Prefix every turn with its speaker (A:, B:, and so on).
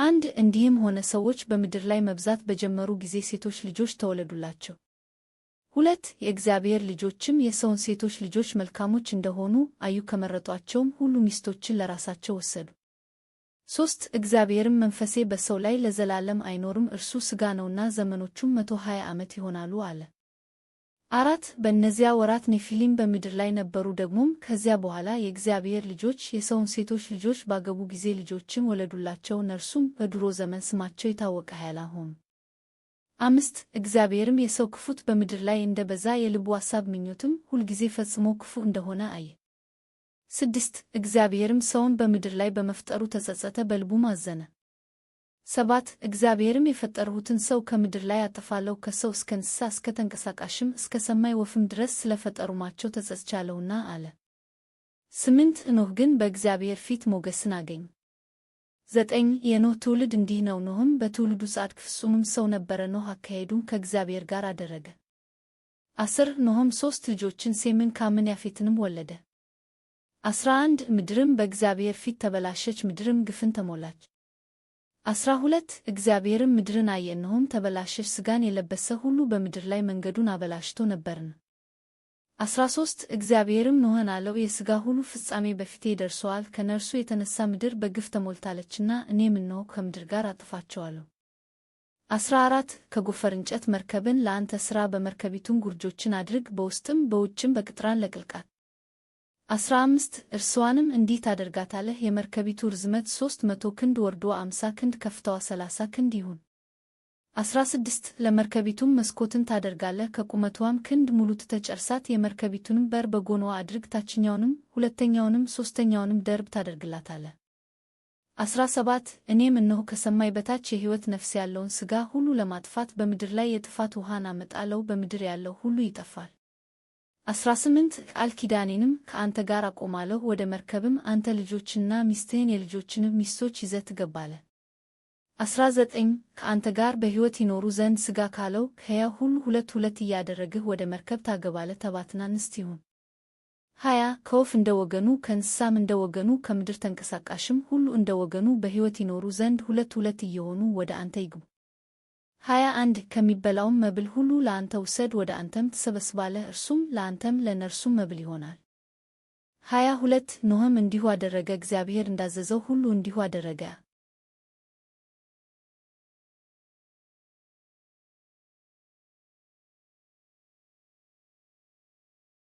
A: 1 እንዲህም ሆነ፣ ሰዎች በምድር ላይ መብዛት በጀመሩ ጊዜ ሴቶች ልጆች ተወለዱላቸው። 2 የእግዚአብሔር ልጆችም የሰውን ሴቶች ልጆች መልካሞች እንደሆኑ አዩ፣ ከመረጧቸውም ሁሉ ሚስቶችን ለራሳቸው ወሰዱ። 3 እግዚአብሔርም መንፈሴ በሰው ላይ ለዘላለም አይኖርም፣ እርሱ ሥጋ ነውና ዘመኖቹም 120 ዓመት ይሆናሉ አለ። 4 በእነዚያ ወራት ኔፊሊም በምድር ላይ ነበሩ። ደግሞም ከዚያ በኋላ የእግዚአብሔር ልጆች የሰውን ሴቶች ልጆች ባገቡ ጊዜ ልጆችን ወለዱላቸው። እነርሱም በድሮ ዘመን ስማቸው የታወቀ ኃያላን ሆኑ። 5 እግዚአብሔርም የሰው ክፋት በምድር ላይ እንደ በዛ የልቡ አሳብ ምኞትም ሁልጊዜ ፈጽሞ ክፉ እንደሆነ አየ። 6 እግዚአብሔርም ሰውን በምድር ላይ በመፍጠሩ ተጸጸተ፣ በልቡም አዘነ። 7 እግዚአብሔርም የፈጠርሁትን ሰው ከምድር ላይ አጠፋለሁ፣ ከሰው እስከ እንስሳ እስከ ተንቀሳቃሽም እስከ ሰማይ ወፍም ድረስ ስለፈጠርኋቸው ተጸጽቻለሁና አለ። 8 ኖህ ግን በእግዚአብሔር ፊት ሞገስን አገኘ። 9 የኖህ ትውልድ እንዲህ ነው። ኖህም በትውልዱ ጻድቅ ፍጹምም ሰው ነበረ። ኖህ አካሄዱን ከእግዚአብሔር ጋር አደረገ። 10 ኖህም ሦስት ልጆችን ሴምን፣ ካምን፣ ያፌትንም ወለደ። 11 ምድርም በእግዚአብሔር ፊት ተበላሸች፣ ምድርም ግፍን ተሞላች። 12 እግዚአብሔርም ምድርን አየ፣ እነሆም ተበላሸች፣ ሥጋን የለበሰ ሁሉ በምድር ላይ መንገዱን አበላሽቶ ነበርና። 13 እግዚአብሔርም ኖኅን አለው፣ የሥጋ ሁሉ ፍጻሜ በፊቴ ደርሶአል፣ ከእነርሱ የተነሣ ምድር በግፍ ተሞልታለችና እኔም እነሆ ከምድር ጋር አጠፋቸዋለሁ። 14 ከጎፈር እንጨት መርከብን ለአንተ ሥራ፣ በመርከቢቱም ጉርጆችን አድርግ፣ በውስጥም በውጭም በቅጥራን ለቅልቃት። 15 እርስዋንም እንዲህ ታደርጋታለህ፣ የመርከቢቱ ርዝመት 300 ክንድ ወርዶ 50 ክንድ ከፍታዋ 30 ክንድ ይሁን። 16 ለመርከቢቱም መስኮትን ታደርጋለህ፣ ከቁመቷም ክንድ ሙሉ ትተህ የመርከቢቱንም በር በጎንዋ አድርግ፣ ታችኛውንም ሁለተኛውንም ሦስተኛውንም ደርብ ታደርግላታለህ። 17 እኔም እነሆ ከሰማይ በታች የሕይወት ነፍስ ያለውን ሥጋ ሁሉ ለማጥፋት በምድር ላይ የጥፋት ውኃን አመጣለሁ፣ በምድር ያለው ሁሉ ይጠፋል። 18 ቃል ኪዳኔንም ከአንተ ጋር አቆማለሁ፣ ወደ መርከብም አንተ ልጆችህንና ሚስትህን የልጆችህንም ሚስቶች ይዘህ ትገባለህ። 19 ከአንተ ጋር በሕይወት ይኖሩ ዘንድ ሥጋ ካለው ከሕያው ሁሉ ሁለት ሁለት እያደረግህ ወደ መርከብ ታገባለህ፣ ተባትና እንስት ይሁን። 20 ከወፍ እንደ ወገኑ ከእንስሳም እንደ ወገኑ ከምድር ተንቀሳቃሽም ሁሉ እንደ ወገኑ በሕይወት ይኖሩ ዘንድ ሁለት ሁለት እየሆኑ ወደ አንተ ይግቡ። 21 ከሚበላውም መብል ሁሉ ለአንተ ውሰድ፣ ወደ አንተም ትሰበስባለህ፣ እርሱም ለአንተም ለእነርሱም መብል ይሆናል። 22 ኖኅም እንዲሁ አደረገ፣ እግዚአብሔር እንዳዘዘው ሁሉ እንዲሁ አደረገ።